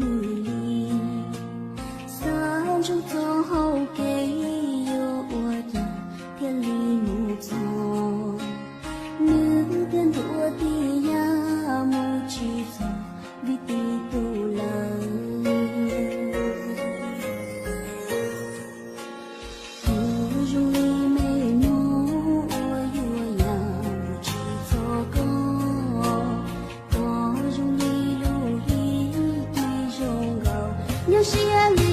twg li. Xav ntsoov txog hauv kev yuav ua cas thiaj li mus txog. Nws tias ntuj ua tib yam mus tsis txog vim tib tug lawm. Kuv zoo li me nyuam uas yuav yam mus tsis txog koj, koj zoo li lub hli twb zoo nkaus nyob siab li